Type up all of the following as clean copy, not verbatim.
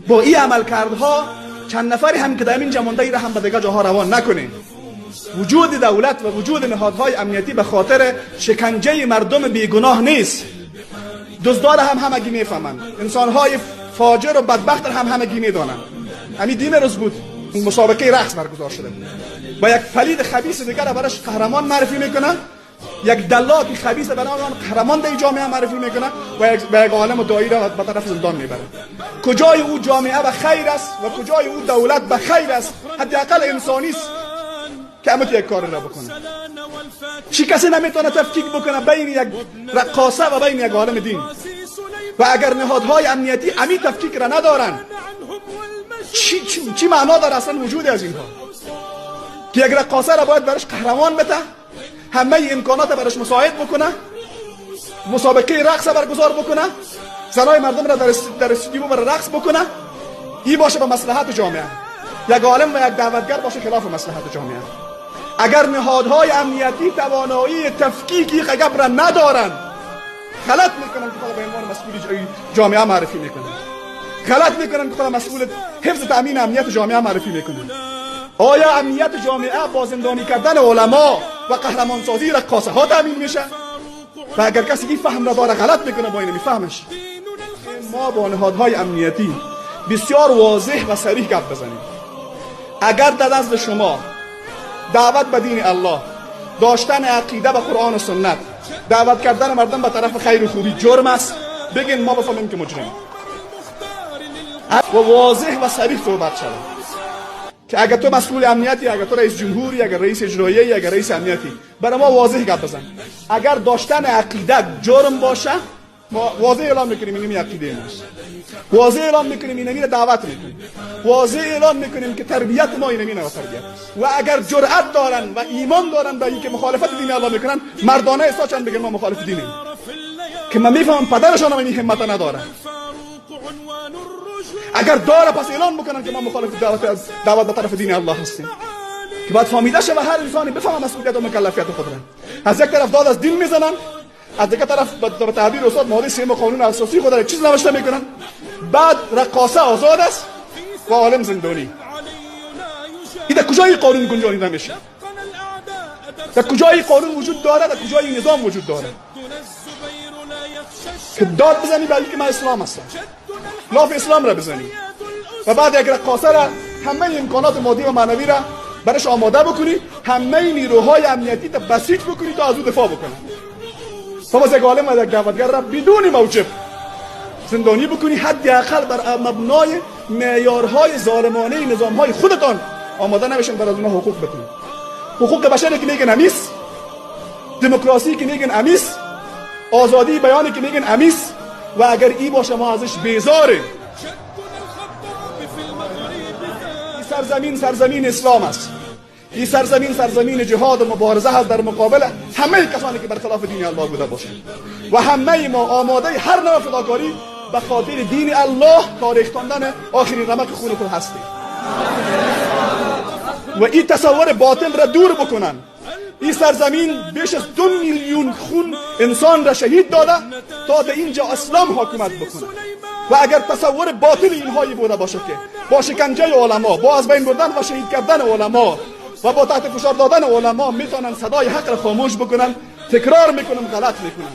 Бо ин амалкардҳо чанд нафаре ҳам ки дар ин ҷа монда, ира ҳам ба дигар ҷоҳо равон накунем. Вуҷуди давлат ва вуҷуди ниҳодҳои амниятӣ ба хотири шиканҷаи мардуми бегуноҳ нест. Дуздора ҳам ҳамагӣ мефаҳманд, инсонҳои фоҷир ва бадбахт ҳам ҳамагӣ медонанд. Ҳамин дина рӯз буд, мусобиқаи рақс баргузор шуда буд ва як палиди хабиси дигар бараш қаҳрамон муаррифӣ мекунанд, як даллоки хабис барои он қаҳрамон дар ҷомеа муаррифӣ мекунад ва як олим доира ба тараф зиндон мебарад. Куҷои ӯ ҷомеа ба хайр аст ва куҷои ӯ давлат ба хайр аст? Ҳадди ақал инсонӣ аст ки ҳама як кор را бکنه. چی کسی نمیتونه تفکیک بکنه بین یک رقاصه و بین یک عالم دین؟ و اگر نهادهای امنیتی امی تفکیک را ندارن، چی معنا داره اصلا وجود از اینها که یک رقاصه را باید برش قهرمان بده، همه امکانات برش مساعد بکنه، مسابقه رقص برگزار بکنه، زنای مردم را در استودیو بر رقص بکنه؟ این باشه به مصلحت جامعه، یک عالم و یک دعوتگر باشه خلاف مصلحت جامعه. اگر نهادهای امنیتی توانایی تفکیکی گپ را ندارن، غلط میکنن که خود به عنوان مسئول جامعه معرفی میکنن، غلط میکنن که خود مسئول حفظ تامین امنیت جامعه معرفی میکنن. آیا امنیت جامعه با زندانی کردن علما و قهرمان سازی رقاصه ها تامین میشه؟ و اگر کسی این فهم را داره، غلط میکنه با این میفهمش. ما با نهادهای امنیتی بسیار واضح و صریح گپ بزنیم. اگر در نزد شما دعوت به دین الله، داشتن عقیده به قرآن و سنت، دعوت کردن مردم به طرف خیر و خوبی جرم است، بگین ما بفهمیم که مجرم. و واضح و صریح صحبت شود که اگر تو مسئول امنیتی، اگر تو رئیس جمهوری، اگر رئیس اجراییه، اگر رئیس امنیتی، برای ما واضح گپ بزن. اگر داشتن عقیده جرم باشه، ما واضح اعلام میکنیم اینمی عقیده ماست، واضح اعلام میکنیم اینمی را دعوت میکنیم، واضح اعلام میکنیم که تربیت ما اینمی نوع تربیت است. و اگر جرأت دارن و ایمان دارن به اینکه مخالفت دین الله میکنن، مردانه ایستا بگن ما مخالف دینیم، که من میفهمم پدرشان هم این همت نداره. اگر داره، پس اعلان بکنن که ما مخالف دعوت به طرف دین الله هستیم، که باید فهمیده شه و هر انسانی بفهمه مسئولیت و مکلفیت خود را. از یک طرف داد از دین میزنن، از دیگه طرف به تعبیر استاد ماده سیم قانون اساسی خود را یک چیز نوشته میکنن، بعد رقاصه آزاد است و عالم زندانی. این در کجای قانون گنجانیده میشه؟ در کجای قانون وجود داره؟ در کجای نظام وجود داره که داد بزنی بلی که من اسلام هستم، لاف اسلام را بزنی و بعد یک رقاصه را همه امکانات مادی و معنوی را برش آماده بکنی، همه نیروهای امنیتی تا بسیج بکنی تا از او دفاع بکنه، تا باز یک عالم و یک دعوتگر را بدون موجب زندانی بکنی؟ حداقل بر مبنای معیارهای ظالمانه نظامهای خودتان آماده نمیشن بر از اونها حقوق بتین. حقوق بشری که میگن امیس، دموکراسی که میگن امیس، آزادی بیانی که میگن امیس. و اگر ای باشه، ما ازش بیزاریم. این سرزمین سرزمین اسلام است. این سرزمین سرزمین جهاد و مبارزه هست در مقابل همه کسانی که برخلاف دین الله بوده باشند و همه ما آماده هر نوع فداکاری به خاطر دین الله تا ریختاندن آخرین رمق خون خود هستیم. و این تصور باطل را دور بکنن. این سرزمین بیش از 2 میلیون خون انسان را شهید داده تا در اینجا اسلام حاکمیت بکنه. و اگر تصور باطل اینهایی بوده باشه که با شکنجه علما، با از بین بردن و شهید کردن علما و با تحت فشار دادن علما میتونن صدای حق را خاموش بکنن، تکرار میکنم، غلط میکنن.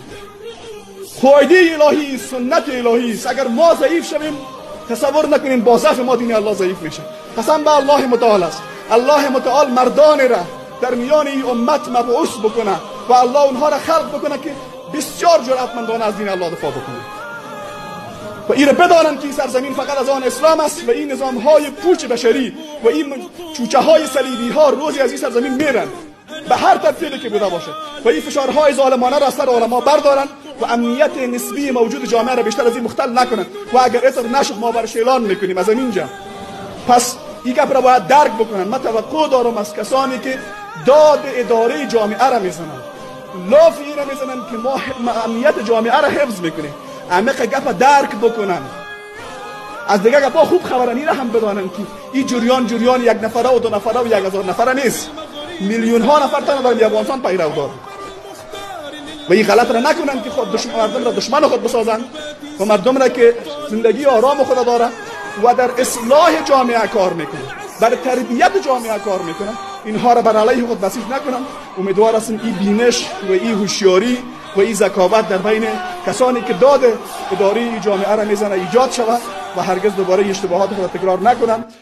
قاعده الهی، سنت الهی است. اگر ما ضعیف شویم، تصور نکنیم با ضعف ما دین الله ضعیف میشه. قسم به الله متعال است، الله متعال مردان را در میان این امت مبعوث بکنه و الله اونها را خلق بکنه که بسیار جرأتمندانه از دین الله دفاع بکنه و این بدانند که این سرزمین فقط از آن اسلام است و این نظام های پوچ بشری و این چوچه های صلیبی ها روزی از این سرزمین میرن، به هر ترتیبی که بوده باشه. و این فشارهای ظالمانه را از سر علما بردارن و امنیت نسبی موجود جامعه را بیشتر از این مختل نکنند. و اگر اطر نشد، ما برش اعلان میکنیم از اینجا. پس این گپ را باید درک بکنن. من توقع دارم از کسانی که داد اداره جامعه را میزنن، لاف را میزنن که ما امنیت جامعه را حفظ میکنیم، عمیق گپ درک بکنن. از دیگه گپا خوب خبرانی را هم بدانن که این جریان جریان یک نفره و دو نفره و 1000 نفره نیست. میلیون ها نفر تنها در افغانستان پیرو دارن و این غلط را نکنن که خود دشمن مردم را دشمن خود بسازن و مردم را که زندگی آرام خود داره. و در اصلاح جامعه کار میکنه، بر تربیت جامعه کار میکنه، اینها را بر علیه خود بسیج نکنن. امیدوار هستم این بینش و این هوشیاری و این ذکاوت در بین کسانی که داد اداری جامعه را میزنه ایجاد شود و هرگز دوباره اشتباهات خود تکرار نکنند.